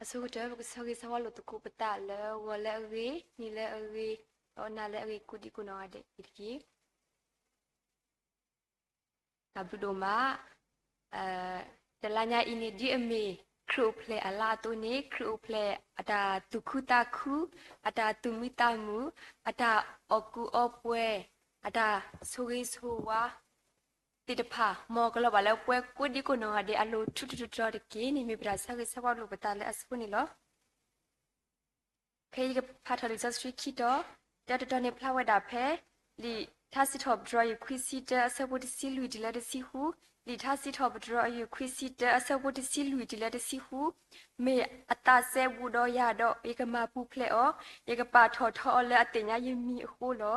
အဆိကတၢၢ် ပကဆၢဂ့ၤဆၢဝါလိာ်သကိးပသးလၢဂီၤလၢအဂ့ၤ, နံၤလၢအဂ့ၤ, ဒီးနၤလၢအဂ့ၤ ကိးဒံကိးနီၢ်ဂၤဒဲးအံၤတက့ၢ်. တၢ်ဘျုးဒိၣ်မး, တလါညါအံၤန့ၣ် ဒ်အမ့ၢ်ခရံာ်အိၣ်ဖျဲၣ်အလါအသိးန့ၣ် ခရံာ်အိၣ်ဖျဲၣ်အတၢ်သူၣ်ခုသးခု, အတၢ်သူၣ်မံသးမုာ်, အတၢ်အီၣ်ကူအီပှဲၤ, အတၢ်ဆိၣ်ဂ့ၤဆိၣ်ဝါသ့ၣ်တဖၣ် မ်ကလီၤဘၣ်လၢပှၤကိးဒံကိးနီၢ်ဂၤဒဲးအလိၤ ထူထူတီတီတက့ၢ်န့ၣ် မ့ၢ်ပတၢ်ဆၢဂ့ၤဆၢဝါလိာ်ပသးလၢအဆိန့ၣ်လီၤ. ခဲအံၤယကဖးထီၣ်လံာ်စီဆှံခံတီၤ, တၢတတီၤန့ၣ်ဖျါဝဲဒၣ်ဖဲ လံာ်ထါစံးထီၣ်ပတြၢၤ ယုၢ်ခွံဆံတၢ အဆၢဖိတဆံလွံၢ်တုၤလၢတဆံဃု, လံာ်ထါစံးထီၣ်ပတြၢၤ ယုၢ်ခွံဆံတၢ အဆၢဖိတဆံလွံၢ်တုၤလၢတဆံဃု, မ့ၢ်အသးစဲဘူးဒီးယၤဒီး ယကမၤပူၤဖျဲးအီၤ, ယကပာ်ထီၣ်ထီအီၤလၢအသ့ၣ်ညါယမံၤအဃိလီၤ.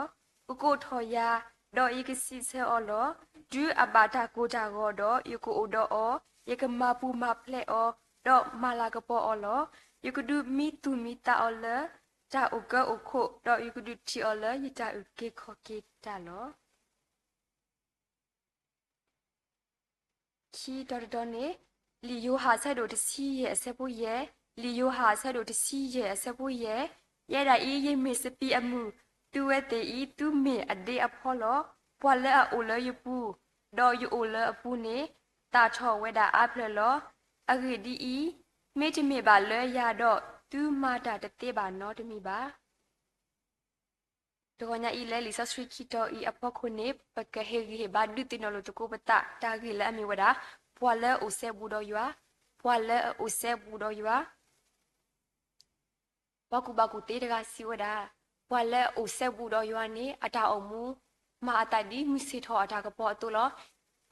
ကကိးထီၣ်ယၤ, ဒီးယကစံးဆၢအီၤလီၤ. တုၤအဘၣ်တၢ်ကိၢ်တၢ်ဂီၤဒီး ယကအိၣ်ဒီးအီၤ, ယကမၤပူၤမၤဖျဲးအီၤ, ဒီးမၤလၤကပီၤအီၤလီၤ. ယကဒုးမံသူၣ်မံသးအီၤလၢ တၢ်အိၣ်ကၢအိၣ်ခိၣ်, ဒီးယကဒုးထံၣ်အီၤလၢယတၢ်အုၣ်က့ၤခီၣ်က့ၤတၢ်လီၤ. ခံတီၤတတီၤန့ၣ်, လံာ်ယိၤဟၣ်အဆၢဒိၣ်တဆံယဲၢ်အဆၢဖိယဲၢ်, လံာ်ယိၤဟၣ်အဆၢဒိၣ်တဆံယဲၢ်အဆၢဖိယဲၢ်, ယဲဒၣ်အံၤ ယမ့ၢ်စပံးအမုၢ်, သုဝဲသ့ၣ်အံၤ သုမ့ၢ်အဒ့အဖီလီၤ. ပှၤလၢအအိၣ်လၢယပူၤ, ဒီးယအိၣ်လၢအပူၤန့ၣ်, သၣ်ထီၣ်ဝဲဒၣ်အါဖျၢၣ်လီၤ. အဂ့ၢ်ဒ်အံၤ, မ့တမ့ၢ်ဘၣ်လၢယၤဒီး, သုမၤတၢ်တသ့ဘၣ်နီတမံၤဘၣ်. တဂီၤညါအံၤလၢလံာ်စီဆှံခံတီၤအံၤအဖီခိၣ်န့ၣ် ပကဟ့ၣ်ဂံၢ်ဟ့ၣ်ဘါဒုးသ့ၣ်နီၣ်လိာ်သကိးပသးတၢ်ဂ့ၢ်လၢအမ့ၢ်ဝဲဒၣ် ပှၤလၢအအိၣ်စဲဘူးဒီးယွၤ, ပှၤလၢအအိၣ်စဲဘူးဒီးယွၤ. ပှၤကူၣ်ဘၣ်ကူၣ်သ့တဂၤစံးဝဲဒၣ်, ပှၤလၢအအိၣ်စဲဘူးဒီးယွၤန့ၣ် အတၢ်အိၣ်မူ မၤအသးဒ်မုၢ်ဆ့ၣ်ထီၣ်အတၢ်ကပီၤအသိးလီၤ.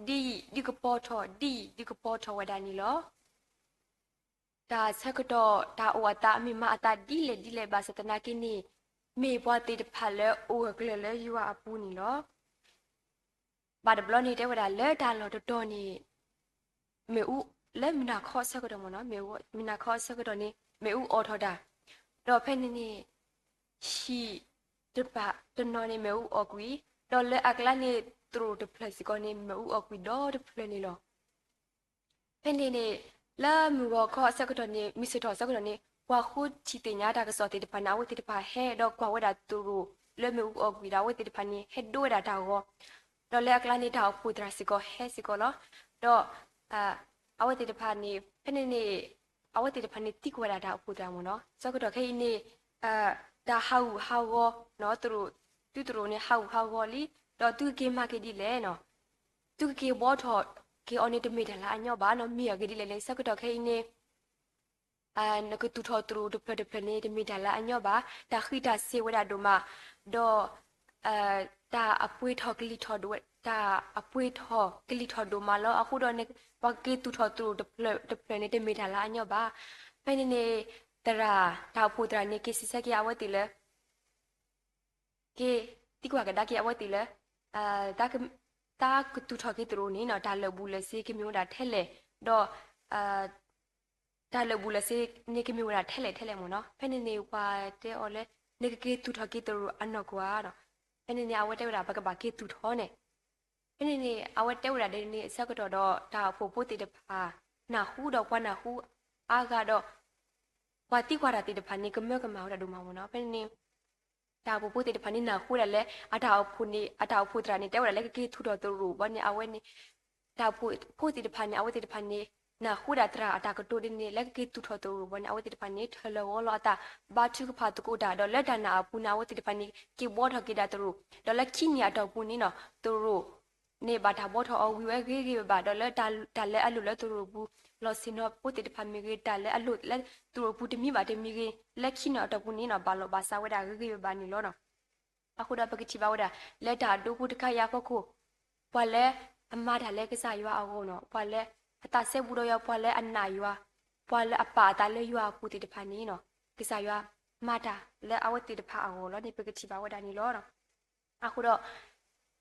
ဒ်အံၤဒုးကပီၤထီၣ်, ဒ်အံၤဒုးကပီၤထီၣ်ဝဲဒၣ်န့ၣ်လီၤ. တၢ်ဆၢကတီၢ်တၢ်အိၣ်အသး မ့ၢ်မၤအသးဒ်လဲၣ်ဒ်လဲၣ်ဘၣ်ဆၣ်သနာ်က့န့ၣ်, မ့ၢ်ပှၤသ့ၣ်တဖၣ်လၢအိၣ်အကျၢၤလၢယွၤအပူၤန့ၣ်လီၤ. ဘၣ်တဘျီန့ၣ်တဲဝဲဒၣ်လၢတၢ်လီၢ်တတီၤန့ၣ် မ့ၣ်အူလၢမုၢ်နၤခီအဆၢကတီၢ်မ့ၢ်နီၤ, မ့ၣ်အူ, မုၢ်နၤခီအဆၢကတီၢ်န့ၣ် မ့ၣ်အူအိးထီၣ်တၢ်, ဒီးဖဲန့ၣ်န့ၣ် ဟံၣ်တဖၣ်တနီၤန့ၣ် မ့ၣ်အူအိးကွံာ်, ဒီးလၢအကျါန့ၣ် သရိာ်တဖျၢၣ်စ့ၢ်ကီးန့ၣ် မ့ၣ်အူအိးကွံာ်ဒီတဖျၢၣ်န့ၣ်လီၤ. ဖဲန့ၣ်န့ၣ် လၢမုၢ်ဂီၤခီအဆၢကတီၢ်န့ၣ် မုၢ်ဆ့ၣ်ထီၣ်အဆၢကတီၢ်န့ၣ် ပှၤဃုထံၣ်သ့ၣ်ညါတၢ်ကစီၣ်သ့ၣ်တဖၣ်န့ၣ် အဝဲသ့ၣ်တဖၣ်ဟဲဒီးကွၢ်ဝဲဒၣ်သရိာ်လၢမ့ၣ်အူအိးကွံာ်ဒီး အဝဲသ့ၣ်တဖၣ်န့ၣ် ဟဲဒိဝဲဒၣ်တၢ်ဂီၤ, ဒီးလၢအကျါန့ၣ် တၢ်အိၣ်ဖှိၣ်သရၣ်စ့ၢ်ကီးဟဲစ့ၢ်ကီးလီၤ. ဒီး အဝဲသ့ၣ်တဖၣ်န့ၣ် ဖဲန့ၣ်န့ၣ် အဝဲသ့ၣ်တဖၣ်န့ၣ် သံကွၢ်ဝဲဒၣ်တၢ်အိၣ်ဖှိၣ်သရၣ်မ့ၢ်နီၤ, ဆၢကတီၢ်ခဲအံၤန့ၣ် တၢ်ဟးဂူာ်ဟးဂီၤ သုသရိာ်န့ၣ် ဟးဂူာ်ဟးဂီၤလံ, ဒီးသုကက့ၤမၤက့ၤဒ်လဲၣ်နီၤ, သုကက့ၤဘှီထီၣ်က့ၤအီၤန့ၣ် တမ့ၢ်တၢ်လၢအညီဘၣ်နီၤ, မ့ၢ်အဂ့ၢ်ဒ်လဲၣ်န့ၣ် ဆၢကတီၢ်ခဲအံၤန့ၣ် နကသူၣ်ထီၣ်သရိာ်တဖျၢၣ်တဖျၢၣ်န့ၣ် တမ့ၢ်တၢ်လၢအညီဘၣ်, တၢ်ဃံးတၢ်စ့ၤဝဲဒၣ်ဒိၣ်မး, ဒီး တၢ်အပှ့ၤထီၣ်ကလံၤထီၣ်ဒိၣ်, တၢ်အပှ့ၤထီၣ်ကလံၤထီၣ်ဒိၣ်မးလီၤ. အဃိဒီး ပှၤကက့ၤသူၣ်ထီၣ်သရိာ်တဖျၢၣ်တဖျၢၣ်န့ၣ် တမ့ၢ်တၢ်လၢအညီဘၣ်. ဖဲန့ၣ်န့ၣ် သရၣ် တၢ်အိၣ်ဖှိၣ်သရၣ်န့ၣ် က့ၤစံးဆၢက့ၤအဝဲသ့ၣ်လၢ က့ၤသံကွၢ်ကဒါက့ၤအဝဲသ့ၣ်လၢ သးကသူၣ်ထီၣ်က့ၤသရိာ်န့ၣ်နီၤ တၢ်လၢာ်ဘူၣ်လၢာ်စ့ၤကမ့ၢ်ဝဲဒၣ်ထဲလဲၣ်, ဒီး တၢ်လၢာ်ဘူၣ်လၢာ်စ့ၤန့ၣ်ကမ့ၢ်ဝဲဒၣ်ထဲလဲၣ်ထဲလဲၣ်မ့ၢ်နီၤ. ဖဲန့ၣ်န့ၣ် ပှၤတဲအီၤလၢ နကက့ၤသူၣ်ထီၣ်က့ၤသရိာ်အနီၢ်ကီၢ်ဧါနီၤ. ဖဲန့ၣ်န့ၣ် အဝဲတဲဝဲဒၣ် ပကဘၣ်က့ၤသူၣ်ထီၣ်န့ၣ်. ဖဲန့ၣ်န့ၣ် အဝဲတဲဝဲဒၣ်ဒ်န့ၣ်အဆၢကတီၢ်ဒီး တၢ်အိၣ်ဖှိၣ်ဖိသ့ၣ်တဖၣ် နၢ်ဟူဒီးပှၤနၢ်ဟူအါဂၤဒီး ပှၤသံကွၢ်တၢ်သ့ၣ်တဖၣ်န့ၣ် ကမၢကမၣ်ဝဲဒၣ်ဒိၣ်မးမ့ၢ်နီၤ. ဖဲန့ၣ်န့ၣ် တၢ်အိၣ်ဖှိၣ်ဖိသ့ၣ်တဖၣ်န့ၣ် နၢ်ဟူဒၣ်လၢ အတၢ်အိၣ်ဖှိၣ်န့ၣ် အတၢ်အိၣ်ဖှိၣ်သရၣ်န့ၣ် တဲဝဲဒၣ်လၢကက့ၤသူၣ်ထီၣ်သရိာ်ဘီန့ၣ် အဝဲန့ၣ် တၢ်အိၣ်ဖှိၣ်ဖိသ့ၣ်တဖၣ်န့ၣ် အဝဲသ့ၣ်တဖၣ်န့ၣ် နၢ်ဟူဒၣ်သရၣ်အတၢ်ကတိၤဒ်န့ၣ် လၢကက့ၤသူၣ်ထီၣ်သရိာ်ဘီန့ၣ် အဝဲသ့ၣ်တဖၣ်န့ၣ် ထၢၣ်လီၤဂီၤလီၤအသး ဘါထုကဖၣ်သကိးတၢ် ဒီးလၢတၢ်နာ်အပူၤန့ၣ် အဝဲသ့ၣ်တဖၣ်န့ၣ် က့ၤဘှီထီၣ်က့ၤဒၣ်သရိာ် ဒီးလၢခံနံၣ်အတီၢ်ပူၤန့ၣ်နီၤ သရိာ် န့ၣ်ဘၣ်တၢ်ဘှီထီၣ်အီၤဝံၤဝဲဂ့ၤဂ့ၤဘၣ်ဘၣ် ဒီးလၢတၢ်လၢအလိၣ်လၢသရိာ်ပူၤ လီၢ်ဆ့ၣ်နီၤဖိသ့ၣ်တဖၣ်မ့ၢ်ဂ့ၤ တၢ်လၢအလိၣ်လၢသရိာ်ပူၤတမံၤဘၣ်တမံၤဂ့ၤ လၢခံနံၣ်အတီၢ်ပူၤန့ၣ်နီၤ ဘၣ်လီၢ်ဘၣ်စးဝဲဒၣ်ဂ့ၤဂ့ၤဘၣ်ဘၣ်န့ၣ်လီၤ. အဃိဒီးပကထံၣ်ဘၣ်ဝဲဒၣ် လၢတၢ်ဒိပူၤတခါအံၤအဖီခိၣ် ပှၤလၢအမၤတၢ်လၢကစၢ်ယွၤအဂီၢ်နီၤ ပှၤလၢအသးစဲဘူးဒီးယွၤ ပှၤလၢအနာ်ယွၤ ပှၤလၢအပာ်အသးလၢယွၤအပူၤသ့ၣ်တဖၣ်န့ၣ်နီၤ ကစၢ်ယွၤမၤတၢ်လၢအဝဲသ့ၣ်တဖၣ်အဂီၢ်လီၤန့ၣ် ပကထံၣ်ဘၣ်ဝဲဒၣ်န့ၣ်လီၤ. အဃိဒီး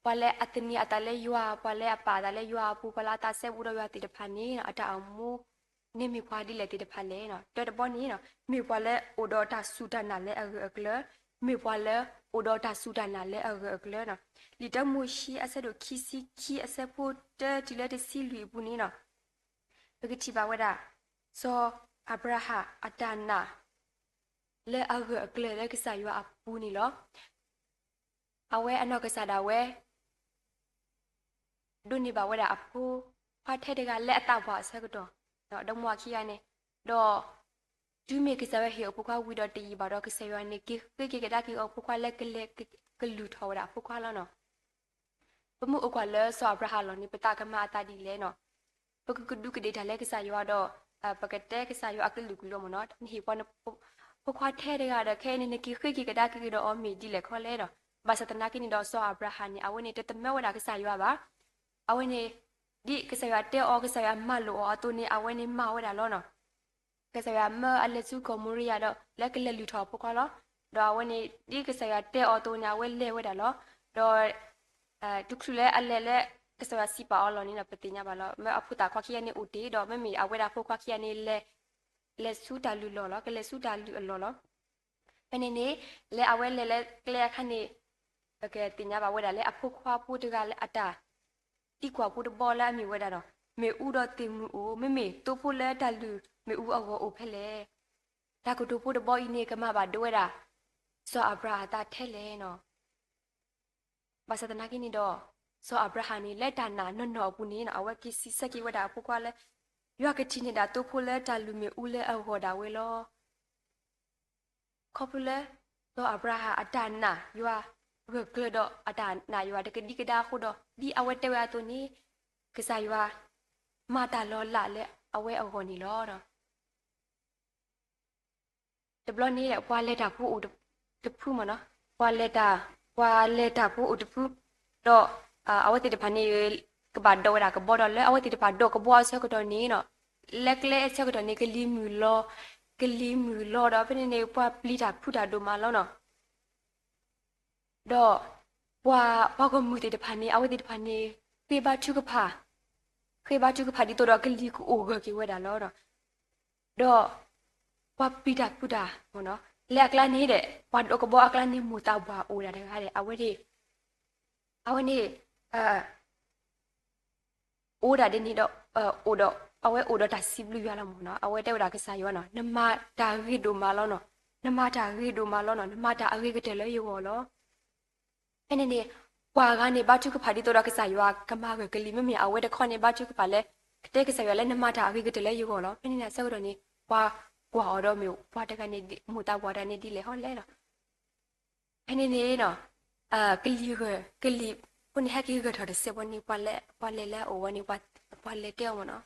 ပှၤလၢအသန့ၤအသးလၢယွၤ ပှၤလၢအပာ်အသးလၢယွၤအပူၤ ပှၤလၢအသးစဲဘူးဒီးယွၤသ့ၣ်တဖၣ်န့ၣ် အတၢ်အိၣ်မူန့ၣ်မ့ၢ်ပှၤဒ်လဲၣ်သ့ၣ်တဖၣ်လဲၣ်. တၢတဘီန့ၣ် မ့ၢ်ပှၤလၢအိၣ်ဒီးတၢ်စူၢ်တၢ်နာ်လၢအဂၢၢ်အကျၢၤ, မ့ၢ်ပှၤလၢအိၣ်ဒီးတၢ်စူၢ်တၢ်နာ်လၢအဂၢၢ်အကျၢၤနီၤ. လံာ်တၢမိၤၡ့အဆၢဒိၣ်ခံဆံခံအဆၢဖိတၢတုၤလၢတဆံလွံၢ်အပူၤန့ၣ်နီၤ ပကထံၣ်ဘၣ်ဝဲဒၣ် စီၤ အၤဘြၤဟၣ်အတၢ်နာ် လၢအဂၢၢ်အကျၢၤလၢကစၢ်ယွၤအပူၤန့ၣ်လီၤ. အဝဲအနီၢ်ကစၢ်ဒၣ်ဝဲ ဒိးန့ၢ်ဘၣ်ဝဲဒၣ်အဖိခွါထဲတဂၤလၢအသးပှၢ်အဆၢကတီၢ်, ဒီးမိၢ်ခံဂၤန့ၣ်, ဒီး တုၤမ့ၢ်ကစၢ်ယွၤဟ့ၣ်အဖိခွါဝံၤဒီးတယံာ်ဘၣ်ဒီး ကစၢ်ယွၤန့ၣ် က့ၤဃ့က့ၤကဒါက့ၤအီၤအဖိခွါလၢကလဲၤကလုၢ်ထီၣ်ဝဲဒၣ်အဖိခွါလီၤနီၤ. ပမ့ၢ်အိၣ်ကွၢ်လၢစီၤအၤဘြၤဟၣ်အလီၢ်န့ၣ် ပသးကမၤအသးဒ်လဲၣ်နီၤ. ပကကဒူးကဒ့ၣ်တၢ်လၢကစၢ်ယွၤဒီး ပကတဲကစၢ်ယွၤအကလုာ်ကလုာ်မ့ၢ်နီၤ, နဟ့ၣ်ပှၤနဖိခွါထဲတဂၤဒီး ခဲအံၤန့ၣ် နက့ၤဃ့က့ၤကဒါက့ၤက့ၤဒီးအီၤမ့ၢ်ဒ်လဲၣ်ခီလဲၣ်ဒီး, ဘၣ်ဆၣ်သနာ်က့န့ၣ်ဒီး စီၤအၤဘြၤဟၣ်န့ၣ် အဝဲန့ၣ်တသမၢဝဲဒၣ်ကစၢ်ယွၤဘၣ်. အဝဲန့ၣ် ဒ်ကစၢ်ယွၤတဲအီၤ ကစၢ်ယွၤမၤလိာ်အီၤအသိးန့ၣ် အဝဲန့ၣ်မၤဝဲဒၣ်လီၤနီၤ. ကစၢ်ယွၤမၢအလဲၤဆူကီၢ်မိၤရံယၤဒီး လၢကလဲၤလုၢ်ထီၣ်အဖိခွါလီၤ. ဒီးအဝဲန့ၣ် ဒ်ကစၢ်ယွၤတဲအီၤအသိးန့ၣ် အဝဲလဲၤဝဲဒၣ်လီၤ. ဒီး တချုးလၢအလဲၤလၢ ကစၢ်ယွၤစံးပာ်အီၤအလီၢ်န့ၣ်ဒီး ပသ့ၣ်ညါဘၣ်လီၤ. မ့ၢ်အဖိသၣ်ခွါခံဂၤန့ၣ်အိၣ်တ့ၢ်ဒီး မ့မ့ၢ်အဝဲဒၣ်ဖိခွါခံဂၤန့ၣ် လဲၤဆူတၢ်လုၢ်လီၢ်လီၤ, ကလဲၤဆူတၢ်လုၢ်အလီၢ်လီၤ. ဖဲန့ၣ်န့ၣ် လၢအဝဲလဲၤလၢကျဲအခါန့ၣ် ပကသ့ၣ်ညါဘၣ်ဝဲဒၣ်လၢအဖိခွါဖိတဂၤလၢအတၢ် သံကွၢ်ဖိတဘီလၢအမ့ၢ်ဝဲဒၣ်ဒီး မ့ၣ်အူဒီးသ့ၣ်မုၢ်အိၣ်, မ့မ့ၢ်သိဖိလၢတၢ်လုၢ်မ့ၣ်အူအဂီၢ်အိၣ်ဖဲလဲၣ်. တၢ်ကတိၤဖိတဘီအံၤန့ၣ် ကမၤဘၣ်ဒိဝဲဒၣ် စီၤအၤဘြၤဟၣ်အသးထဲလဲၣ်နီၤ. ဘၣ်ဆၣ်သနာ်က့န့ၣ်ဒီး စီၤအၤဘြၤဟၣ်န့ၣ် လၢတၢ်နာ်နီၢ်နီၢ်အပူၤန့ၣ် အဝဲက့ၤစံးဆၢက့ၤဝဲဒၣ်အဖိခွါလၢ ယွၤကထံၣ်န့ၢ်ဒၣ်သိဖိလၢတၢ်လုၢ်မ့ၣ်အူလၢအဂီၢ်ဒၣ်ဝဲလီၤ. ခီဖျိလၢ စီၤအၤဘြၤဟၣ်အတၢ်နာ်ယွၤဂၢၢ်ကျၢၤဒီးအတၢ်နာ်ယွၤတကဒံကဒါအဃိဒီး ဒ်အဝဲတဲဝဲအသိးန့ၣ် ကစၢ်ယွၤမၤတၢ်လီၤလးလၢအဝဲအဂီၢ်န့ၣ်လီၤ. တဘျီန့ၣ် ပှၤလဲၤတၢ်ဖိအိၣ်တဖုမ့ၢ်နီၤ, ပှၤလဲၤတၢ်, ပှၤလဲၤတၢ်ဖိအိၣ်တဖု, ဒီးအဝဲသ့ၣ်တဖၣ်န့ၣ် ကဘၣ်ဒိးဝဲဒၣ်ကဘီဒီး လၢအဝဲသ့ၣ်တဖၣ်ဒိးကဘီအဆၢကတီၢ်န့ၣ်နီၤ, လၢကျဲအဆၢကတီၢ်န့ၣ် ကလံၤမုၢ်လီၤ, ကလံၤမုၢ်လီၤဒီး ဖဲန့ၣ်န့ၣ် ပှၤပျံၤတၢ်ဖုးတၢ်ဒိၣ်မးလီၤနီၤ. ဒီးပှၤ, ပှၤဂီၢ်မုၢ်သ့ၣ်တဖၣ်န့ၣ် အဝဲသ့ၣ်တဖၣ်န့ၣ် ဃ့ဘါထုကဖၣ်, ဃ့ဘါထုကဖၣ်ဒ်သိးဒီးကလံၤကအိၣ်ဂၢၢ်က့ၤဝဲဒၣ်လီၤ. ဒီးပှၤပျံၤတၢ်ဖုးတၢ်, လၢအကျါန့ၣ်ဒီး ပှၤဒိးကဘီအကျါန့ၣ် မိၢ်သးပှၢ်အိၣ်ဒၣ်တဂၤဒီး အဝဲန့ၣ်, အဝဲန့ၣ် အိၣ်ဒၣ်ဒ်န့ၣ်ဒီး အိၣ်ဒီး, အဝဲအိၣ်ဒီးတၢ်စံးဘျုးယွၤလီၤမ့ၢ်နီၤ, အဝဲတဲဝဲဒၣ်ကစၢ်ယွၤနီၤ, နမၤတၢ်ဂ့ၤဒိၣ်မးလီၤနီၤ, နမၤတၢ်ဂ့ၤဒိၣ်မးလီၤနီၤ, နမၤတၢ်အဂ့ၤကတၢၢ်လၢယဂီၢ်လီၤ. ဖဲန့ၣ်န့ၣ် ပှၤဂၤန့ၣ်ဘါထုကဖၣ်ဒ်သိးဒီးကစၢ်ယွၤကမၤဂၢၢ်ကလံၤ, မ့မ့ၢ်အဝဲတခီန့ၣ် ဘါထုကဖၣ်လၢ ကတဲကစၢ်ယွၤလၢနမၤတၢ်အဂ့ၤကတၢၢ်လၢယဂီၢ်လီၤ. ဖဲန့ၣ်န့ၣ်အဆၢကတီၢ်န့ၣ် ပှၤကွၢ်အီၤဒီးမ့ၢ်ပှၤတဂၤန့ၣ် မိၢ်သးပှၢ်တဂၤန့ၣ်ဒ်လဲၣ်ဟီလဲၣ်လီၤ. ဖဲန့ၣ်န့ၣ် ကလံၤဂၢၢ်, ကလံၤဖိန့ၣ် ဟဲက့ၤဂၢၢ်ထီၣ်တစဲးဖိန့ၣ် ပှၤလဲၤလၢအအိၣ်ဝဲန့ၣ် ပှၤလဲၤတဲအီၤမ့ၢ်နီၤ,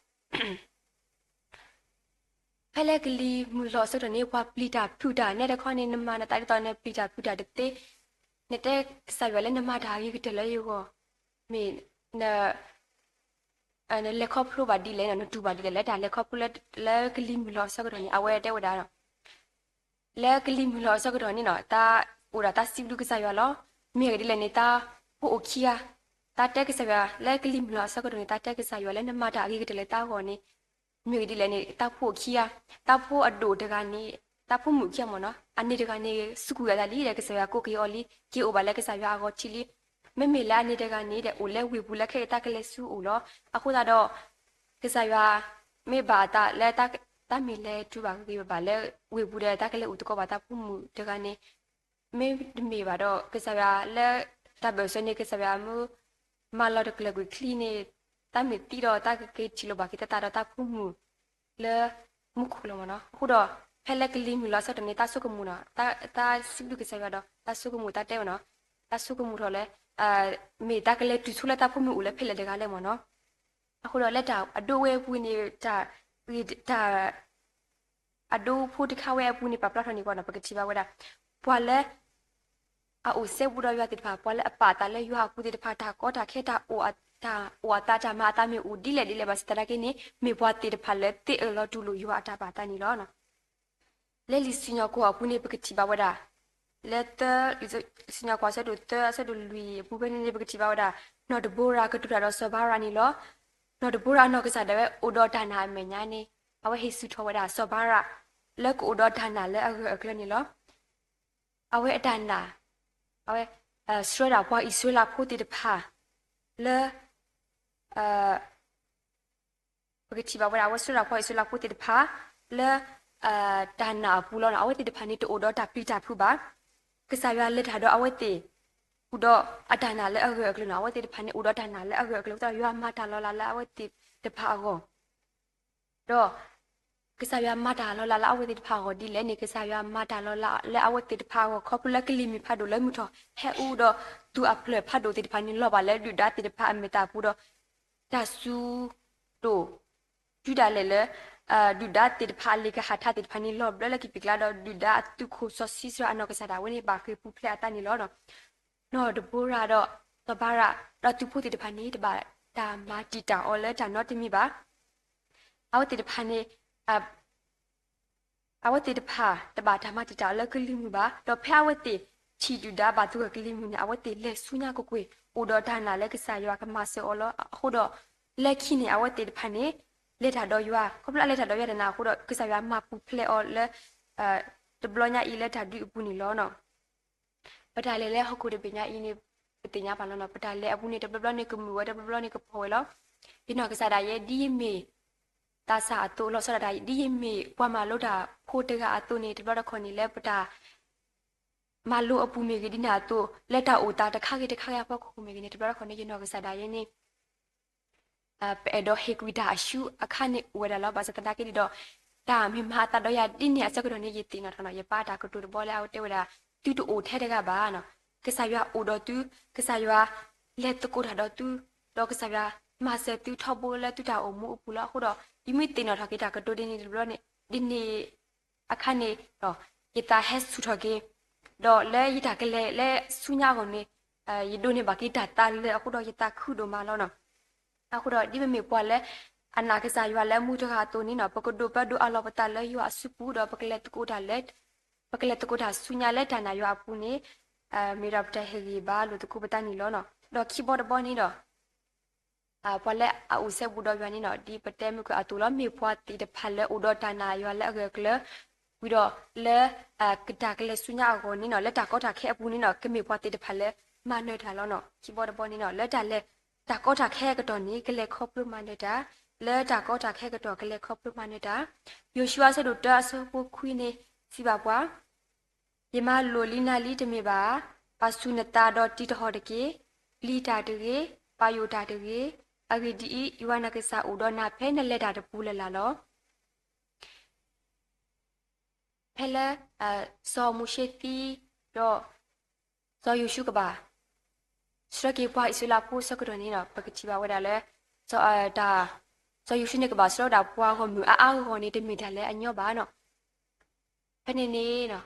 ဖဲလၢကလံၤမုၢ်လီၤအဆၢကတီၢ်န့ၣ် ပှၤပျံၤတၢ်ဖုးတၢ်, နဲတခီန့ၣ် နမၤနသးဒ်သိးနပျံၤတၢ်ဖုးတၢ်တသ့, နတဲကစၢ်ယွၤလၢနမၤတၢ်အဂ့ၤကတၢၢ်လၢယဂီၢ်, မ့ၢ် နလဲၤခီဖျိဘၣ်ဒ်လဲၣ်, နတူၢ်ဘၣ်ဒ်လဲၣ်, လၢတၢ်လဲၤခီဖျိလၢကလံၤမုၢ်လီၤအဆၢကတီၢ်န့ၣ် အဝဲတဲဝဲဒၣ် လၢကလံၤမုၢ်လီၤအဆၢကတီၢ်န့ၣ်နီၤ, တၢ်အိၣ်ဒီးတၢ်စံးဘျုးကစၢ်ယွၤလီၤ. မ့ၢ်ဂ့ၢ်ဒ်လဲၣ်န့ၣ် တၢ်ဖိအိၣ်ခံဂၤ, တၢ်တဲကစၢ်ယွၤလၢကလံၤမုၢ်လီၤအဆၢကတီၢ်န့ၣ် တၢ်တဲကစၢ်ယွၤလၢနမၤတၢ်အဂ့ၤကတၢၢ်လၢတၢ်ဂီၢ်န့ၣ်, မ့ၢ်ဂ့ၢ်ဒ်လဲၣ်န့ၣ် တၢ်ဖိအိၣ်ခံဂၤ, တၢ်ဖိအဒိၣ်တဂၤန့ၣ်, တၢ်ဖိမုၣ်ခံဂၤမ့ၢ်နီၤ, အန့ၣ်တဂၤန့ၣ် စူးကွံာ်အသးလံဒီး ကစၢ်ယွၤကိးက့ၤအီၤလံ, က့ၤအိၣ်ဘၣ်လၢကစၢ်ယွၤအဂီၢ်ထံလံ. မ့မ့ၢ်လၢအန့ၣ်တဂၤန့ၣ်ဒီး အိၣ်လၢဝ့ၢ်ပူၤလၢခဲအံၤတၢ်ကလဲၤဆူအအိၣ်လီၤ. အဃိသတးဒီး ကစၢ်ယွၤ မ့ၢ်ဘၣ်အသးလၢ တၢ်မ့ၢ်လဲၤတုၤဘၣ်ဂ့ၤဂ့ၤဘၣ်ဘၣ်လၢ ဝ့ၢ်ပူၤဒီး တၢ်ကလဲၤအိၣ်သကိးဘၣ်တၢ်ဖိမုၣ်တဂၤန့ၣ်, မ့တမ့ၢ်ဘၣ်ဒီး ကစၢ်ယွၤလၢ တၢ်ဘၢၣ်စၢၤန့ၣ် ကစၢ်ယွၤမ့ၢ် မၤလီၤတကျၢၤကွံာ်ချံန့ၣ်, တၢ်မ့ၢ်သံဒီး တၢ်ကက့ၤထံၣ်လိာ်ဘၣ်က့ၤသးဒီးတၢ်ဖိမုၣ် လၢမူခိၣ်လီၤမ့ၢ်နီၤ. အဃိဒီး ဖဲလၢကလံၤမုၢ်လီၤအဆၢကတီၢ်န့ၣ် တၢ်ဆိကမိၣ်နီၤ, တၢ်စံးဘျုးကစၢ်ယွၤဒီး တၢ်ဆိကမိၣ်တၢ်တဲဝဲနီၤ, တၢ်ဆိကမိၣ်ထီၣ်လၢ မ့ၢ်တၢ်ကလဲၤတုၤဆိလၢတၢ်ဖိမုၣ်အိၣ်လၢဖဲလဲၣ်တဂၤလဲၣ်မ့ၢ်နီၤ. အဃိဒီးလၢတၢ်အဒိဝဲအပူၤန့ၣ် တၢ် အဒိဖိတခါဝဲအပူၤန့ၣ် ပာ်ဖျါထီၣ်န့ၢ်ပှၤနီၤ, ပကထံၣ်ဘၣ်ဝဲဒၣ် ပှၤလၢ အအိၣ်စဲဘူးဒီးယွၤသ့ၣ်တဖၣ်, ပှၤလၢအပာ်အသးလၢယွၤအပူၤသ့ၣ်တဖၣ် တၢ်ကီတၢ်ခဲ တၢ်အိၣ်အသး တၢ်မၤအသးမ့ၢ်အိၣ်ဒ်လဲၣ်ဒ်လဲၣ်ဘၣ်ဆၣ်သနာ်က့န့ၣ် မ့ၢ်ပှၤသ့ၣ်တဖၣ်လၢသ့ၣ်အၢၣ်လီၤတူၢ်လိာ်ယွၤအတၢ်ပာ်သးန့ၣ်လီၤ. လၢလံာ်စံၣ်ညီၣ်ကွီၢ်အပူၤန့ၣ် ပကထံၣ်ဘၣ်ဝဲဒၣ် လၢ လံာ်စံၣ်ညီၣ်ကွီၢ်အဆၢဒိၣ်သၢ အဆၢဒိၣ်လွံၢ်အပူၤဖဲန့ၣ်န့ၣ် ပကထံၣ်ဘၣ်ဝဲဒၣ် နီၢ်ဒဘိရၤကတိၤတၢ်ဒီးစီၤဘၤရးန့ၣ်လီၤ. နီၢ်ဒဘိရၤအနီၢ်ကစၢ်ဒၣ်ဝဲအိၣ်ဒီးတၢ်နာ်အမဲာ်ညါန့ၣ် အဝဲဟ့ၣ်ဆူၣ်ထီၣ်ဝဲဒၣ်စီၤဘၤရး လၢကအိၣ်ဒီးတၢ်နာ်လၢအဂၢၢ်အကျၢၤန့ၣ်လီၤ. အဝဲအတၢ်နာ် အဝဲ ဆှၢဒၣ်ပှၤအံၣ်စရ့လးဖိသ့ၣ်တဖၣ် လၢ ပကထံၣ်ဘၣ်ဝဲဒၣ် အဝဲဆှၢဒၣ်ပှၤအံၣ်စရ့လးဖိသ့ၣ်တဖၣ် လၢ တၢ်နာ်အပူၤလီၤ. အဝဲသ့ၣ်တဖၣ်န့ၣ် တအိၣ်ဒီးတၢ်ပျံၤတၢ်ဖုးဘၣ်. ကစၢ်ယွၤလဲၤတၢ်ဒီးအဝဲသ့ၣ် အိၣ်ဒီးအတၢ်နာ်လၢအဂၢၢ်အကျၢၤန့ၣ်, အဝဲသ့ၣ်တဖၣ်န့ၣ်အိၣ်ဒီးတၢ်နာ်လၢအဂၢၢ်အကျၢၤ, ဒီးယွၤမၤတၢ်လီၤလးလၢအဝဲသ့ၣ်တဖၣ်အဂီၢ် ဒီး ကစၢ်ယွၤမၤတၢ်လီၤလးလၢအဝဲသ့ၣ်တဖၣ်အဂီၢ်ဒ်လဲၣ်န့ၣ်, ကစၢ်ယွၤမၤတၢ်လီၤလးလၢအဝဲသ့ၣ်တဖၣ်အဂီၢ် ခီဖျိလၢကလံၤမုၢ်ဖးဒိၣ်လၢမုၢ်ထီၣ်ဟဲအူဒီး သူၣ်အဖျၢၣ်ဖးဒိၣ်သ့ၣ်တဖၣ်န့ၣ် လီၤဘၣ်လၢဒုၣ်ဒါသ့ၣ်တဖၣ်အမဲာ်သၣ်ပူၤဒီး တၢ်စူၤဒိၣ် တုၤဒၣ်လဲာ်လၢ ဒုၣ်ဒါသ့ၣ်တဖၣ်အလ့ကဟးထးသ့ၣ်တဖၣ်န့ၣ် လီၤဘျၢလၢကပံာ်ကျါဒီး ဒုၣ်ဒါအသုးခိၣ်စီၤၡံစရၤအနီၢ်ကစၢ်ဒၣ်ဝဲန့ၣ် ဘၣ်ဃ့ၢ်ပူၤဖျဲးအသးန့ၣ်လီၤ. နီၢ်ဒဘိရၤဒီးစီၤဘၤရး ဒီးသုးဖိသ့ၣ်တဖၣ်န့ၣ် တဘၣ်တၢ်မၤတံာ်တာ်အီၤလၢတၢ်နီတမံၤဘၣ်. အဝဲသ့ၣ်တဖၣ်န့ၣ် အဝဲသ့ၣ်တဖၣ်တဘၣ်တၢ်မၤတံာ်တာ်အီၤလၢကလံၤမုၢ်ဘၣ်. ဒီးဖဲအဝဲသ့ၣ်ထံၣ်ဒုၣ်ဒါဘၣ်သဂၢၢ်ကလံၤမုၢ်န့ၣ် အဝဲသ့ၣ်လဲၤဆူညါကွ့ၢ်ကွ့ၢ် အိၣ်ဒီးတၢ်နာ်လၢကစၢ်ယွၤကမၤစၢၤအီၤလီၤ. အဃိဒီး လၢခံန့ၣ် အဝဲသ့ၣ်တဖၣ်န့ၣ် လဲၤတၢ်ဒီးယွၤ, ခီဖျိလၢအလဲၤတၢ်ဒီးယွၤတနာ်အဃိဒီး ကစၢ်ယွၤမၤပူၤဖျဲးအီၤလၢ တဘျီညါအံၤလၢတၢ်ဒုးအပူၤန့ၣ်လီၤ. ပတၢ်လဲၤလၢဟီၣ်ခိၣ်တဘ့ၣ်ညါအံၤန့ၣ် ပသ့ၣ်ညါဘၣ်လီၤ. ပတၢ်လဲၤအပူၤန့ၣ် တဘျီဘျီန့ၣ်ကမုာ်ဝဲ, တဘျီဘျီန့ၣ်ကဖှီၣ်ဝဲလီၤ. ယနီၢ်ကစၢ်ဒၣ်ယဲ ဒ်ယမ့ၢ်သးစၢ်အသိး လီၤဆီဒၣ်တၢ် ဒ်ယမ့ၢ်ပှၤမၤလိတၢ်ဖိတဂၤအသိးန့ၣ် တဘျီတခီၣ်န့ၣ် လၢပတၢ်မၤလိအပူၤမ့ၢ်ဂ့ၤ ဒ်န့ၣ်အသိး လၢတၢ်အိၣ်သးတခါဂ့ၤတခါဂ့ၤအဖီခိၣ်မ့ၢ်ဂ့ၤန့ၣ် တဘျီတခီၣ်န့ၣ် ယနီၢ်ကစၢ်ဒၣ်ယဲန့ၣ် ပအဲၣ်ဒိးဟ့ၣ်ကွံာ်တၢ်အဆူအခါန့ၣ်အိၣ်ဝဲဒၣ်လီၤ. ဘၣ်ဆၣ်သနာ်က့န့ၣ်ဒီး တၢ်မ့ၢ်မၤအသးဒီးယၤဒ်န့ၣ်အဆၢကတီၢ်န့ၣ် ယသ့ၣ်နီၣ်ထီၣ်နီၣ် ယပၢ်တၢ်ကတိၤတဘီလၢအဝဲတဲဝဲဒၣ် သုတအိၣ်ထဲတဂၤဘၣ်နီၣ်. ကစၢ်ယွၤအိၣ်ဒီးသု, ကစၢ်ယွၤလဲၤသကိးတၢ်ဒီးသု, ဒီးကစၢ်ယွၤမၤစၢၤသုထီဘိလၢသုတၢ်အိၣ်မူအပူၤလီၤ. အဃိဒီး ယမ့ၢ်သ့ၣ်နီၣ်ထီၣ်က့ၤတၢ်ကတိၤဒ်န့ၣ်တဘျီန့ၣ် ဒ်န့ၣ်အခါန့ၣ် ယသးဟဲဆူၣ်ထီၣ်က့ၤ, ဒီးလၢယတၢ်ကလဲၤလၢဆူညါအဂီၢ်န့ၣ် ယဒိးန့ၢ်ဘၣ်က့ၤတၢ်သးလၢအဃိဒီး ယသးခုဒိၣ်မးလီၤနီၣ်. အဃိဒီး ဒ်ပမ့ၢ်ပှၤလၢအနာ်ကစၢ်ယွၤလၢအမူတဂၤအသိးန့ၣ်နီၣ် ပကဒိးပၢဒိးအးလီၤပသးလၢယွၤအစုပူၤ ဒီးပကလဲၤသကိးတၢ်လၢ ပကလဲၤသကိးတၢ်ဆူညါလၢတၢ်နာ်ယွၤအပူၤန့ၣ် မ့ၢ်ဒၣ်ပတၢ်ဟ့ၣ်ဂံၢ်ဘါလိာ်သကိးပသးန့ၣ်လီၤ. ဒီးခံဘီတဘီန့ၣ်ဒီး ပှၤလၢအအိၣ်စဲဘူးဒီးယွၤန့ၣ်နီၣ် ဒ်ပတဲမုၢ်ကၢအသိးလီၤ မ့ၢ်ပှၤသ့ၣ်တဖၣ်လၢအိၣ်ဒီးတၢ်နာ်ယွၤလၢအဂၢၢ်အကျၢၤ ဝံၤဒီးလၢ ကတၢ်ကလဲၤဆူညါအဂီၢ်န့ၣ်နီၣ် လၢတၢ်ကီတၢ်ခဲအပူၤန့ၣ်နီၣ် ကမ့ၢ်ပှၤသ့ၣ်တဖၣ်လၢမၤနၢၤတၢ်လီၤနီၣ်. ခံဘီတဘီန့ၣ်နီၣ် လၢတၢ်လဲၤ တၢ်ကီတၢ်ခဲအကတီၢ်န့ၣ် ကလဲၤခီဖျိမၤနၢၤတၢ်, လၢတၢ်ကီတၢ်ခဲအကတီၢ် ကလဲၤခီဖျိမၤနၢၤတၢ်. ယိၤၡူအဆၢဒိၣ်တၢအဆၢဖိခွံန့ၣ် စံးဘၣ်ပှၤ ယမၤလိာ်လံနၤလံတမ့ၢ်ဘၣ်ဧါ. ပာ်ဆူၣ်နသးဒီးတံၤတဟီၣ်တက့ၢ်. ပျံၤတၢ်တဂ့ၤ, ပာ်ယိၣ်တၢ်တဂ့ၤ. အဂ့ၢ်ဒ်အံၤ, ယွၤနကစၢ်အိၣ်ဒီးနၤဖဲနလဲၤတၢ်တပူၤလၢ်လၢ်လီၤ. ဖဲလၢ စီၤမိၤၡ့သံ ဒီး စီၤယိၤၡူကဘၣ် ဆှၢက့ၤပှၤအံၣ်စရ့လးဖိအဆၢကတီၢ်န့ၣ်ဒီး ပကထံၣ်ဘၣ်ဝဲဒၣ်လၢ စီၤယိၤၡူန့ၣ်ကဘၣ်ဆှၢဝဲဒၣ်ပှၤဂီၢ်မုၢ်အါအါဂီၢ်ဂီၢ်န့ၣ် တမ့ၢ်တၢ်လၢအညီဘၣ်နီၤ. ဖဲန့ၣ်န့ၣ်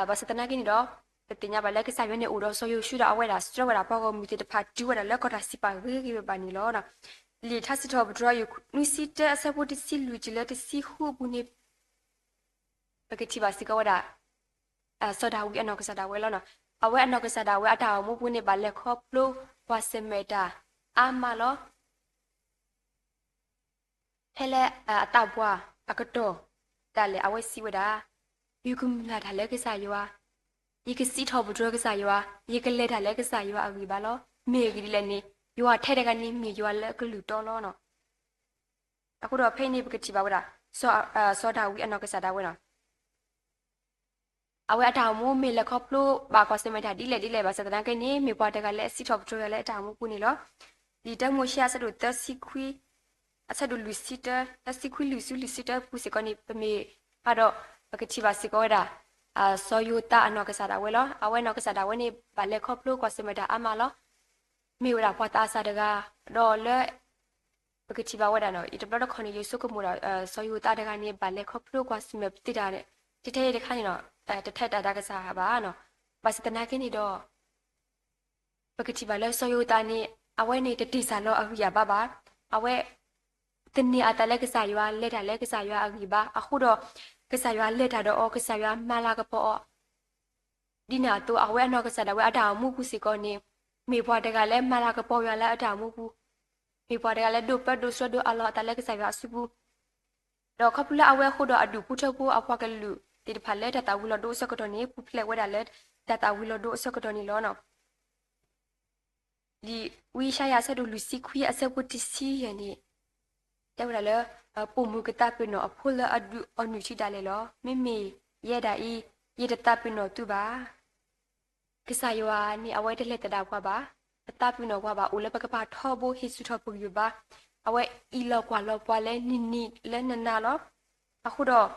ဘၣ်ဆၣ်သနာ်က့န့ၣ်ဒီး ပသ့ၣ်ညါဘၣ်လၢကစၢ်ယွၤန့ၣ်အိၣ်ဒီးစီၤယိၤၡူဒီးအဝဲဒၣ်ဆှၢဝဲဒၣ်ပှၤဂီၢ်မုၢ်သ့ၣ်တဖၣ် တုၤဝဲဒၣ်လၢကီၢ်တၢ်စံးပာ်ဂ့ၤဂ့ၤဘၣ်ဘၣ်န့ၣ်လီၤ. လံာ်ထါစံးထီၣ်ပတြၢၤ နွံဆံတၢ အဆၢဖိတဆံလွံၢ်တုၤလၢတဆံဃုအပူၤန့ၣ် ပကထံၣ်ဘၣ်စ့ၢ်ကီးဝဲဒၣ် စီၤဒၤဝံးအနီၢ်ကစၢ်ဒၣ်ဝဲလီၤ. အဝဲအနီၢ်ကစၢ်ဒၣ်ဝဲအတၢ်အိၣ်မူပူၤန့ၣ် ဘၣ်လဲၤခီဖျိကွၢ်ဆၢၣ်မဲာ်တၢ်အါမးလီၤ. ဖဲလၢအသးပှၢ်အကတီၢ်ဒၣ်လဲာ် အဝဲစံးဝဲဒၣ်, ယကမုၢ်လၢ်တၢ်လၢကစၢ်ယွၤ, ယကစံးထီၣ်ပတြၢၤကစၢ်ယွၤ, ယကလဲၤတၢ်လၢကစၢ်ယွၤအဂံၢ်ဘါလီၤ. မ့ၢ်အဂ့ၢ်ဒ်လဲၣ်န့ၣ် ယွၤထဲတဂၤန့ၣ်မ့ၢ်ယွၤလၢအကလုၢ်တီလီၤ. အဃိဒီးဖဲအံၤန့ၣ် ပကထံၣ်ဘၣ်ဝဲဒၣ် စီၤဒၤဝံးအနီၢ်ကစၢ်ဒၣ်ဝဲလီၤ. အဝဲအတၢ်အိၣ်မူမ့ၢ်လဲၤခီဖျိဘၣ်ကွၢ်ဆၢၣ်မဲာ်တၢ်ဒ်လဲၣ်ဒ်လဲၣ်ဘၣ်ဆၣ်သနာ်က့န့ၣ် မ့ၢ်ပှၤတဂၤလၢအစံးထီၣ်ပတြၢၤယွၤလၢအတၢ်အိၣ်မူပူၤန့ၣ်လီၤ. လံာ်တၢမိၤၡ့အဆၢဒိၣ်သၢဆံခွံ အဆၢဒိၣ်လွံၢ်ဆံတၢ သၢဆံခွံလွံၢ်ဆံလွံၢ်ဆံတၢပူၤစ့ၢ်ကီးန့ၣ် ပမ့ၢ်ဖးဒီး ပကထံၣ်ဘၣ်စ့ၢ်ကီးဝဲဒၣ် စီၤယိၤသးအနီၢ်ကစၢ်ဒၣ်ဝဲလီၤ. အဝဲအနီၢ်ကစၢ်ဒၣ်ဝဲန့ၣ် ဘၣ်လဲၤခီဖျိကွၢ်ဆၢၣ်မဲာ်တၢ်အါမးလီၤ. မ့ၢ်ဝဲဒၣ်ပှၤသးစၢ်တဂၤ ဒီးလၢ ပကထံၣ်ဘၣ်ဝဲဒၣ် ယတဘျီတခီၣ်န့ၣ် ယဆိကမိၣ်ဒီး စီၤယိၤသးတဂၤန့ၣ် ဘၣ်လဲၤခီဖျိကွၢ်ဆၢၣ်မဲာ်ပသ့တၢ် ထဲထဲအံၤတခါန့ၣ် တထဲတၢ်တၢ်ကစၢ်ဘၣ်. ဘၣ်ဆၣ်သနာ်က့န့ၣ်ဒီး ပကထံၣ်ဘၣ်လၢစီၤယိၤသးန့ၣ် အဝဲန့ၣ်တတ့ၢ်စၢ်လီၤအဂံၢ်အဘါဘၣ်. အဝဲ သန့ၤအသးလၢကစၢ်ယွၤ လဲၤတၢ်လၢကစၢ်ယွၤအဂံၢ်ဘါအဃိဒီး ကစၢ်ယွၤလဲၤတၢ်ဒီးအီၤ ကစၢ်ယွၤမၤလၤကပီၤအီၤ ဒ်န့ၣ်အသိး အဝဲအနီၢ်ကစၢ်ဒၣ်ဝဲအတၢ်အိၣ်မူပူၤစ့ၢ်ကီးန့ၣ် မ့ၢ်ပှၤတဂၤလၢမၤလၤကပီၤယွၤလၢအတၢ်အိၣ်မူပူၤ, မ့ၢ်ပှၤတဂၤလၢဒိးပၢဒိးဆှၢဒိးအးလီၤအသးလၢကစၢ်ယွၤအစုပူၤ, ဒီးခီဖျိလၢအဝဲအဃိဒီးအဒူၣ်ဖိထၢဖိအပှၤကလုာ်သ့ၣ်တဖၣ်လၢတၢ်သၣ်ဝံၤလီၤဒိအဆၢကတီၢ်န့ၣ် ပူၤဖျဲးဝဲဒၣ်လၢတၢ်သၣ်ဝံၤလီၤဒိအဆၢကတီၢ်န့ၣ်လီၤ. လံာ်ဝံယၡါယၤအဆၢဒိၣ်လွံၢ်ဆံခွံအဆၢဖိတဆံယဲၢ်န့ၣ် တဲဝဲဒၣ်လၢ ပိာ်မုၣ်ကသးပ့ၤနီၣ်အဖိလၢအဒုးအီနုၢ်ထံဒၣ်လဲာ်လီၤ. မ့မ့ၢ်ယဲဒၣ်အံၤ ယတသးပ့ၤနီၣ်သုဘၣ်. ကစၢ်ယွၤန့ၣ်အဝဲတလဲၤသဒၣ်ပှၤဘၣ်, တသးပ့ၤနီၣ်ပှၤဘၣ်, အိၣ်လၢပကပၤထီဘိ ဟ့ၣ်ဆူၣ်ထီၣ်ပဂံၢ်ပဘါ, အဝဲအံးလီၤကွၢ်လီၤပှၤလၢနံၤနံၤလၢနနၤလီၤ. အဃိဒီး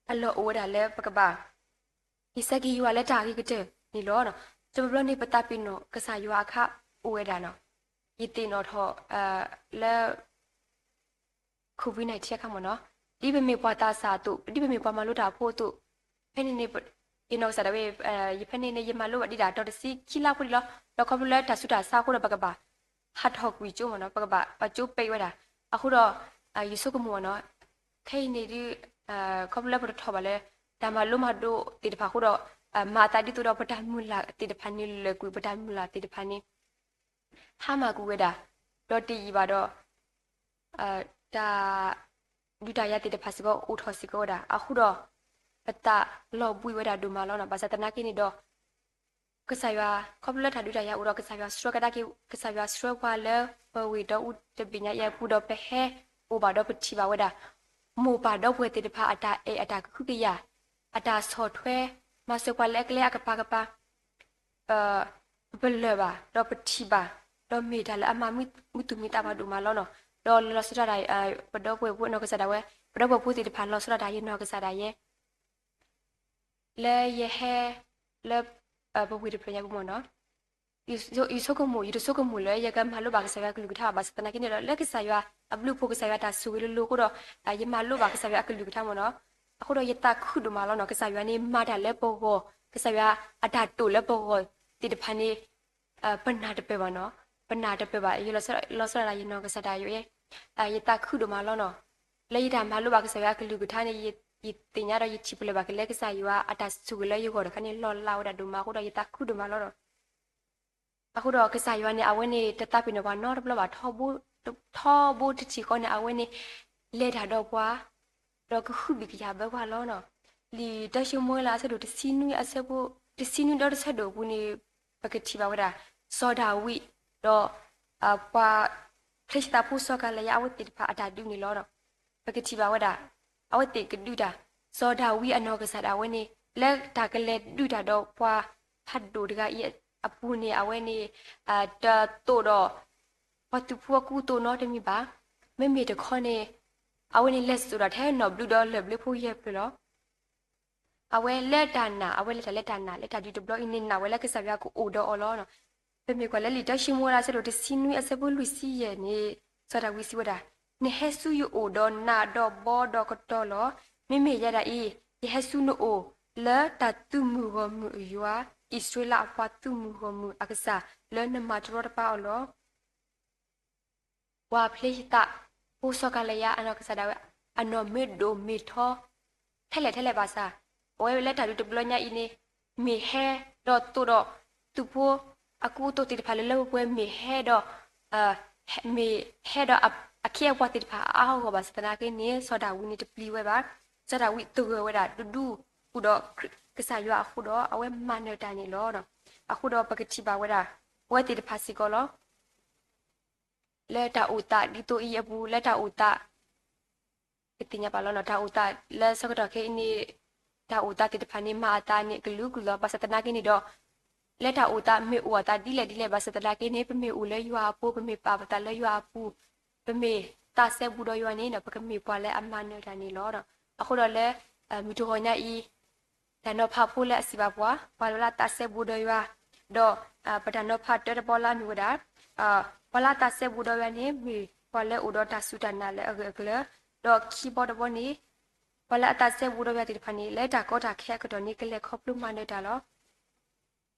အလီၢ်အိၣ်ဝဲဒၣ်လၢပကဘၣ် ဟ့ၣ်ဆၢက့ၤယွၤလၢတၢ်ဂ့ၤကတၢၢ်န့ၣ်လီၤ. တဘျီဘျီန့ၣ် ပသးပ့ၤနီၣ်ကစၢ်ယွၤအခါအိၣ်ဝဲဒၣ်နီၤ, ယသ့ၣ်နီၣ်ထီၣ် လၢ COVID nineteen အခါမ့ၢ်နီၤ, ဒ်ပမ့ၢ်ပှၤသးစၢ်အသိး, ဒ်ပမ့ၢ်ပှၤမၤလိတၢ်အဖိအသိး, ဖဲန့ၣ်န့ၣ် ယနီၢ်ကစၢ်ဒၣ်ဝဲ ယဖဲန့ၣ်န့ၣ် ယမၤလိဘၣ်ဒံးဒၣ်ဒီးတဆံခံလါဖိဒံးလီၤ. ဒီးခီဖျိလၢတၢ်ဆူးတၢ်ဆါအဃိဒီး ပကဘၣ်ဟးထီၣ်ကွံာ်ကၠိမ့ၢ်နီၤ, ပကဘၣ်အကၠိပဲာ်ဝဲဒၣ်. အဃိဒီး ယဆိကမိၣ်နီၤ, ခဲအံၤန့ၣ်ဒုး ခီဖျိလၢပတထီၣ်ဘၣ်လၢ တၢ်မၤလိမၤဒိးသ့ၣ်တဖၣ်အဃိဒီး မၤအသးဒ်သိးဒီးပတၢ်မုၢ်လၢ်သ့ၣ်တဖၣ်န့ၣ်လၢာ်ကွံာ် ပတၢ်မုၢ်လၢ်သ့ၣ်တဖၣ်န့ၣ် ဟါမၢ်ကွံာ်ဝဲဒၣ်, ဒီးတယံာ်ဘၣ်ဒီး တၢ်ဒုးတၢ်ယၤသ့ၣ်တဖၣ်စ့ၢ်ကီးအိၣ်ထီၣ်စ့ၢ်ကီးဝဲဒၣ်. အဃိဒီး ပသးလီၤဘှံးဝဲဒၣ်ဒိၣ်မးလီၤနီၤ. ဘၣ်ဆၣ်သနာ်က့န့ၣ်ဒီး ကစၢ်ယွၤ ခီဖျိလၢတၢ်ဒုးတၢ်ယၤအိၣ်ဒီး ကစၢ်ယွၤဆှၢကဒါက့ၤ, ကစၢ်ယွၤဆှၢပှၤလၢပဝ့ၢ်ဒီးအူတဘ့ၣ်ညါအံၤအပူၤဒီး ပဟဲအိၣ်ဘၣ်ဒီးပထံၣ်ဘၣ်ဝဲဒၣ် မိၢ်ပၢ်ဒီပုၢ်ဝဲၢ်သ့ၣ်တဖၣ်အတၢ်အဲၣ်အတၢ်ကဟုကယာ်, အတၢ်ဆီၣ်ထွဲ မၤစၢၤပှၤလၢအကျဲအကပၤကပၤ ပလၢၢ်ဘၣ် ဒီးပထံၣ်ဘၣ်, ဒီးမ့ၢ်တၢ်လၢအမၤမုာ်သူၣ်မံသးမၤဒိၣ်မးလီၤနီၤ. ဒီးလီၤဆီဒၣ်တၢ် ပဒီပုၢ်ဝဲၢ်ဖိနီၢ်ကစၢ်ဒၣ်ဝဲ, ပဒီပုၢ်ဝဲၢ်ဖိသ့ၣ်တဖၣ်လီၤဆီဒၣ်တၢ်ယနီၢ်ကစၢ်ဒၣ်ယဲ လၢယဟဲ လၢ ပဝ့ၢ်တဖျၢၣ်ညါပူၤမ့ၢ်နီၤ, ယဆိကမိၣ် ယတဆိကမိၣ်လၢယကမၤလိဘၣ်ကစၢ်ယွၤအကလုၢ်ကထါဘၣ်. ဘၣ်ဆၣ်သနာ်က့န့ၣ်ဒီး လၢကစၢ်ယွၤအဘျုးအဖှိၣ် ကစၢ်ယွၤတၢ်ဆိၣ်ဂ့ၤလိၤလိၤအဃိဒီး ယမၤလိဘၣ်ကစၢ်ယွၤအကလုၢ်ကထါမ့ၢ်နီၤ. အဃိဒီးယသးခုဒိၣ်မးလီၤနီၤ. ကစၢ်ယွၤန့ၣ်မၤတၢ်လၢပဂီၢ်, ကစၢ်ယွၤအတၢ်တိာ်လၢပဂီၢ်သ့ၣ်တဖၣ်န့ၣ် ပနၢ်တပၢၢ်ဘၣ်နီၤ, ပနၢ်တပၢၢ်ဘၣ်. ယလီၤဆီဒၣ်တၢ်ယနီၢ်ကစၢ်ဒၣ်ယဲ, ယသးခုဒိၣ်မးလီၤနီၤ. လၢယတၢ်မၤလိဘၣ်ကစၢ်ယွၤအကလုၢ်ကထါန့ၣ် ယသ့ၣ်ညါဒီးယထံၣ်ဖျါဘၣ်က့ၤလၢကစၢ်ယွၤအတၢ်ဆိၣ်ဂ့ၤလၢယဂီၢ်တခါန့ၣ် လီၤလးဝဲဒၣ်ဒိၣ်မးအဃိဒီး ယသးခုဒိၣ်မးလီၤနီၤ. အဃိဒီးကစၢ်ယွၤန့ၣ် အဝဲန့ၣ်တသးပ့ၤနီၣ်ပှၤနီတဘျီဘၣ်, ထီဘိတထံၣ်ဃီန့ၣ် အဝဲန့ၣ် လဲၤတၢ်ဒီးပှၤ ဒီးကဟုဘံၣ်ကယာ်ဘၢပှၤလီၤနီၤ. လံာ်တၢၡမူၤအ့လးအဆၢဒိၣ်တဆံနွံအဆၢဖိ, တဆံနွံဒီးတဆၢဒိၣ်အပူၤန့ၣ် ပကထံၣ်ဘၣ်ဝဲဒၣ် စီၤဒၤဝံး ဒီး ပှၤဖလ့ၡသးဖိစီၤကၤလယါအဝဲသ့ၣ်တဖၣ်အတၢ်ဒုးန့ၣ်လီၤ. ပကထံၣ်ဘၣ်ဝဲဒၣ် အဝဲသ့ၣ်ကဒုးတၢ်, စီၤဒၤဝံးအနီၢ်ကစၢ်ဒၣ်ဝဲန့ၣ် လၢတၢ်ကလဲၤဒုးတၢ်ဒီးပှၤဖးဒိၣ်တဂၤအံၤအပူၤန့ၣ် အဝဲန့ၣ် တသိးဒီး ပှၤသုးဖိအကူအသိးနီတမံၤဘၣ်. မ့မ့ၢ်တခီန့ၣ် အဝဲန့ၣ်လဲၤစိာ်ဒီးထဲနီၣ်ဘျုးဒီးလၢၢ်ဘျုးဖိယဲၢ်ဖျၢၣ်လီၤ. အဝဲလၢတၢ်နာ်, အဝဲလဲၤတၢ်လၢတၢ်နာ်, လၢတၢ်ဒုးတဘျီအံၤန့ၣ် နာ်ဝဲလၢကစၢ်ယွၤကအိၣ်ဒီးအီၤလီၤ. ပမ့ၢ်ကွၢ်လၢလံာ်တၢၡမူၤအ့လးအဆၢဒိၣ်တဆံနွံအဆၢဖိလွံၢ်ဆံယဲၢ်န့ၣ် စီၤဒၤဝံးစံးဝဲဒၣ်, နဟဲဆူယအိၣ်ဒီးနးဒီးဘီဒီးကတီၤလီၤ. မ့မ့ၢ်ယဲဒၣ်အံၤ ယဟဲဆူနအိၣ်လၢတၢ်သုးမုၢ်ဂီၢ်မုၢ်အယွၤ, အံၣ်စရ့လးအပှၤသုးမုၢ်ဂီၢ်မုၢ်အကစၢ်လၢနမၤတရီတပါအီၤလီၤ. ပှၤဖလ့ၡသးဖိစီၤကၤလယါအနီၢ်ကစၢ်ဒၣ်ဝဲ အနီၢ်မ့ၢ်ဒိၣ်မ့ၢ်ထီ ထဲလဲၣ်ထဲလဲၣ်ဘၣ်ဆၣ် အဝဲလၢတၢ်ဒုးတဘျီညါအံၤန့ၣ် မ့ၢ်ဟဲဒီးသိးဒီး သုးဖိအကူအသိးသ့ၣ်တဖၣ်လၢလၢပှဲၤပှဲၤ မ့ၢ်ဟဲဒီး မ့ၢ်ဟဲဒီးအခ့အပှၤသ့ၣ်တဖၣ်အါအါဂီၢ်ဂီၢ်ဘၣ်ဆၣ်သနာ်က့န့ၣ် စီၤဒၤဝံးန့ၣ်တပျံၤဝဲဘၣ်. စီၤဒၤဝံးသဂၢၢ်ဝဲဒၣ်တဒူ ဃုာ်ဒီးကစၢ်ယွၤအဃိဒီး အဝဲမၤနၢၤတၢ်န့ၣ်လီၤ. အဃိဒီးပကထံၣ်ဘၣ်ဝဲဒၣ် အဝဲသ့ၣ်တဖၣ်စ့ၢ်ကီးလီၤ. လၢတၢ်အိၣ်သးဒ်သိးအံၤအပူၤ လၢတၢ်အိၣ်သး ကသ့ၣ်ညါပာ်လီၤနီၤ တၢ်အိၣ်သးလၢဆၢကတီၢ်ခဲအံၤန့ၣ် တၢ်အိၣ်သးသ့ၣ်တဖၣ်န့ၣ် မၤအသးန့ၣ်ကလုာ်ကလုာ်လီၤ. ဘၣ်ဆၣ်သနာ်က့န့ၣ်ဒီး လၢတၢ်အိၣ်သးမ့ၢ်အိၣ်အသးဒ်လဲၣ်ဒ်လဲၣ် ဘၣ်ဆၣ်သနာ်က့န့ၣ် ပမ့ၢ်အိၣ်လၢယွၤအပူၤ ပမ့ၢ်ပာ်ပသးလၢယွၤအပူၤ ပမ့ၢ်သးစဲဘူးဒီးယွၤန့ၣ် ပကမ့ၢ်ပှၤလၢအမၤနၢၤတၢ်န့ၣ်လီၤ. အဃိဒီးလၢ မုၢ်တဂီၤညါအံၤ တၢ်နီၤဖးဖိလၢအစံးဘၣ်ပှၤ ပှၤလၢအသးစဲဘူးဒီးယွၤ ဒီး ပတၢ်နီၤဖးတၢတဘီလၢအမ့ၢ်ဝဲဒၣ် ပှၤလၢအသးစဲဘူးဒီးယွၤန့ၣ် မ့ၢ်ပှၤလၢအိၣ်ဒီးတၢ်စူၢ်တၢ်နာ်လၢအဂၢၢ်အကျၢၤ ဒီးခံဘီတဘီန့ၣ် ပှၤလၢအသးစဲဘူးဒီးယွၤသ့ၣ်တဖၣ်န့ၣ် လၢတၢ်ကီတၢ်ခဲအကတီၢ်န့ၣ် ကလဲၤခီဖျိမၤနၢၤတၢ်လီၤ.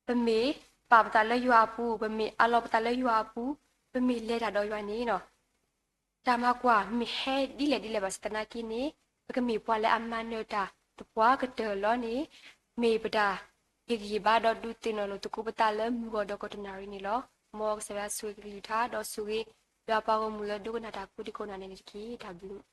ပမ့ၢ်ပာ်ပသးလၢယွၤအပူၤ, ပမ့ၢ်အးလီၤပသးလၢယွၤအပူၤ, ပမ့ၢ်လဲၤတၢ်ဒီးယွၤန့ၣ် တၢ်မၤကွၢ်မ့ၢ်ဟဲဒ်လဲၣ်ဒ်လဲၣ်ဘၣ်ဆၣ်သနာ်က့န့ၣ် ပကမ့ၢ်ပှၤလၢအမၤနၢၤတၢ်သပှၢ်ကတၢၢ်လီၤန့ၣ် မ့ၢ်ပတၢ်ဟ့ၣ်ဂံၢ်ဟ့ၣ်ဘါဒီးဒုးသ့ၣ်နီၣ်လိာ်သကိးပသးလၢမုၢ်ဂီၤဒီးကီၢ်တနၣ်ရံၣ်န့ၣ်လီၤ. မ်ကစၢ်ယွၤဆိၣ်ဂ့ၤကလုၢ်ကထါ ဒီးဆိၣ်ဂ့ၤယွၤပှၤဂီၢ်မုၢ်လၢဒိကနၣ်တၢ်ကိးဒံကိးနီၢ်ဂၤဒဲးန့ၣ်တက့ၢ်. တၢ်ဘျုး